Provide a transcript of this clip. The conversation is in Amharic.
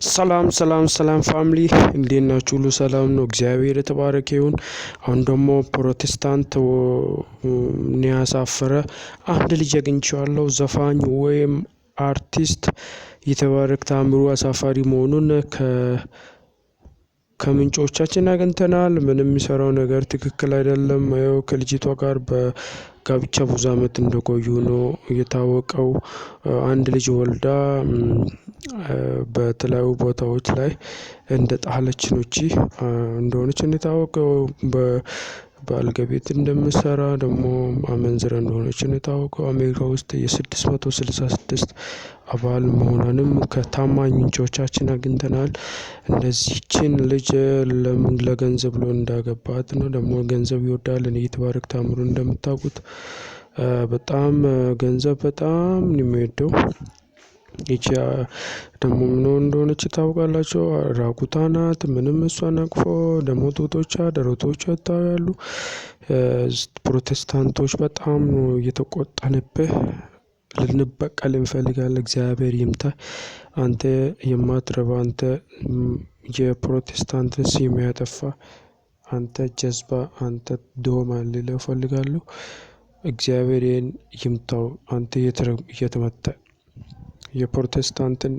ሰላም ሰላም ሰላም family፣ እንዴት ናችሁ? ሁሉ ሰላም ነው? እግዚአብሔር የተባረከ ይሁን። አሁን ደግሞ ፕሮቴስታንት ያሳፈረ አንድ ልጅ አግኝቼዋለሁ። ዘፋኝ ወይም አርቲስት የተባረክ ታምሩ አሳፋሪ መሆኑን ከምንጮቻችን አግኝተናል። ምንም የሚሰራው ነገር ትክክል አይደለም። ያው ከልጅቷ ጋር በጋብቻ ብዙ አመት እንደቆዩ ነው የታወቀው። አንድ ልጅ ወልዳ በተለያዩ ቦታዎች ላይ እንደ ጣለች ነው እቺ እንደሆነች የታወቀው። በአልጋ ቤት እንደምሰራ ደግሞ አመንዝራ እንደሆነች ነው የታወቀው። አሜሪካ ውስጥ የ666 አባል መሆኗንም ከታማኝ ምንጮቻችን አግኝተናል። እንደዚህችን ልጅ ለምን ለገንዘብ ብሎ እንዳገባት ነው። ደግሞ ገንዘብ ይወዳል። እኔ የተባረክ ታምሩ እንደምታውቁት በጣም ገንዘብ በጣም ነው የሚወደው። ይቺ ደግሞ ምን እንደሆነች ታውቃላችሁ? ራቁታ ናት። ምንም እሷን አቅፎ ደግሞ ጡቶቿ ደረቶቿ ይታያሉ። ፕሮቴስታንቶች በጣም ነው እየተቆጣንብህ፣ ልንበቀል እንፈልጋለን። እግዚአብሔር ይምታ። አንተ የማትረባ፣ አንተ የፕሮቴስታንትን ስም ያጠፋ፣ አንተ ጀዝባ፣ አንተ ዶማ ልለው እፈልጋለሁ። እግዚአብሔር ይምታው። አንተ እየተመታ የፕሮቴስታንትን